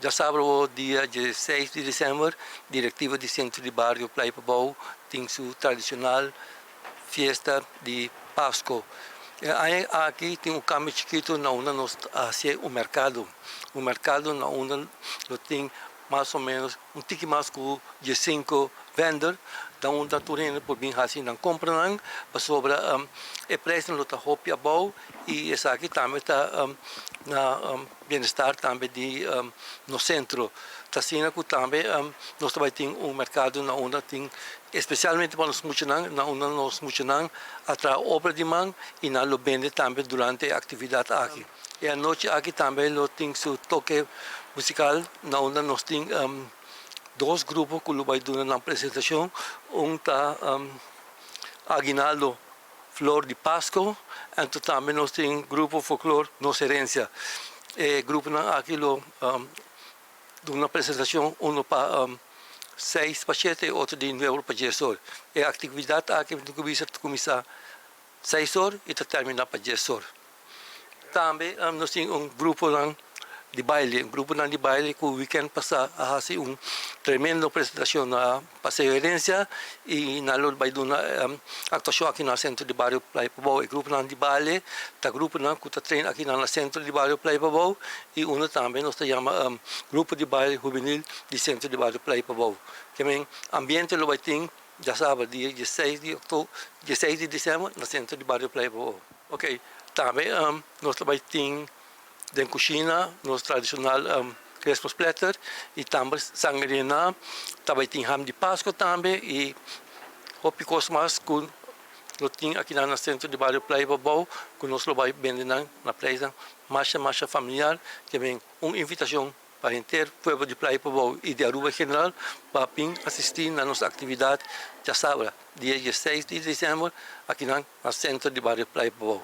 Djasabra dia 16 di december, directiva di Centro di Bario Playa Pabou tin su tradicional fiesta di Pasco. Aki tin un cambio chikito na unda nos ta haci un mercado. Un mercado na unda lo tin mas o menos un tiki mas cu 15 vendor, na unda tur hende por bin haci nan compranan, pasobra e prijsnan lo ta hopi abou y esaki tambe ta na bienestar tambe di nos centro. Ta asina cu tambe nos ta bay tin un mercado na unda tin especialmente pa nos muchanan, na unda nos muchanan a traha obra di man y nan lo bende tambe durante e actividad aki. E anochi aki tambe lo tin su toke musical na unda nos tin dos grupo cu lo bay duna nan presentacion. Un ta Aguinaldo Flor di Pasco, anto tambe nos tin Grupo Folklor Nos Herencia. E gruponan aki lo duna presentacion, uno pa 6 pa 7 y otro di 9 pa 10 or. E actividad aki ta cuminsa 6 or y ta termina pa 10 or. Tambe nos tin un grupo di baile, un grupo di baile cu weekend pasa a haci un tremendo presentacion na Paseo Herencia y nan lo bay duna actuacion aki na Centro di Bario Playa Pabou. E grupo di baile ta grupo cu ta train aki na Centro di Bario Playa Pabou y uno tambe nos ta yama Grupo di Baile Juvenil di Centro di Bario Playa Pabou. Tambe ambiente lo bay tin djasabra dia 16 di october, 16 di december na Centro di Bario Playa Pabou. Ok, tambe nos bay tin den cushina nos tradicional Christmas platter y tambe sangria, tambe tin ham di Pasco tambe y hopi cos mas cu nos tin aki na Centro di Bario Playa Pabou cu nos lo bay bende na playa mas mas familiar. Tambe un invitacion pa henter pueblo di Playa Pabou y di Aruba en general pa bin asisti na nos actividad djasabra dia 16 di december aki na Centro di Bario Playa Pabou.